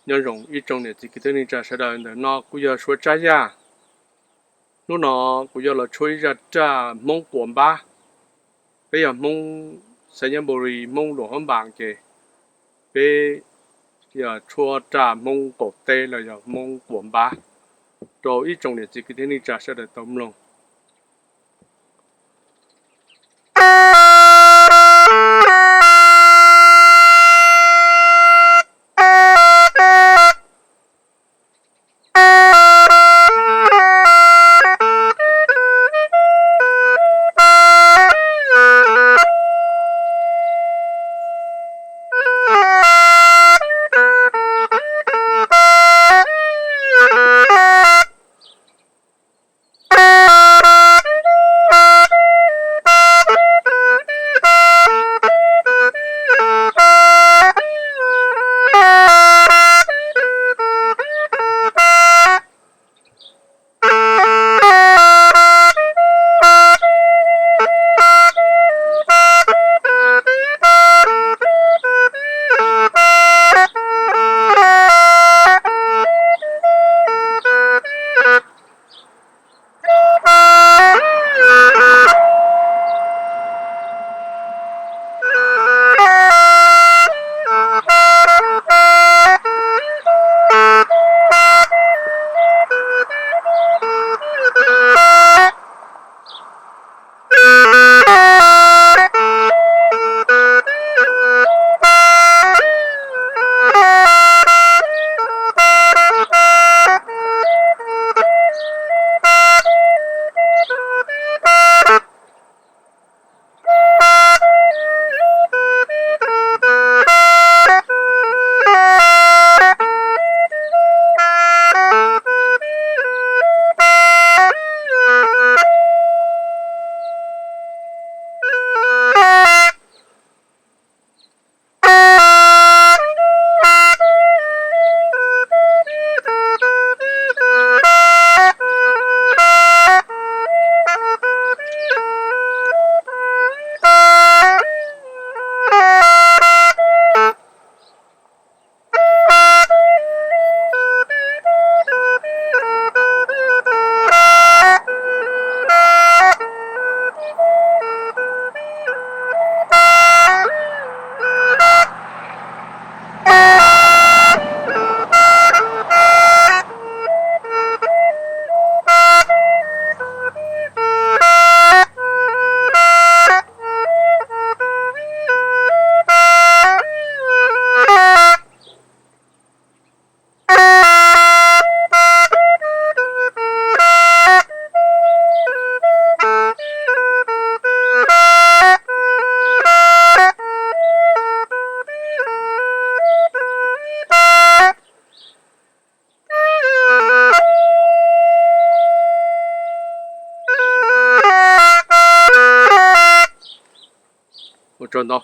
Nyob zoo ib tsoom niam txiv kwv tij neej tsa sawv daws, ntawm no kuv yog Suav Tsab Yaj. Hnub no kuv yuav los tshuab ib zaj raj Hmoob Quas Npab. Peb yog Hmoob Xais Nyab Npu Lis, Hmoob Luam Hab Npas ces peb yog tshuab raj Hmoob qaum teb los yog Hmoob Quas Npab rau ib tsoom niam txiv kwv tij neej tsa sawv daws tau mloog. Ua tsaug ntau.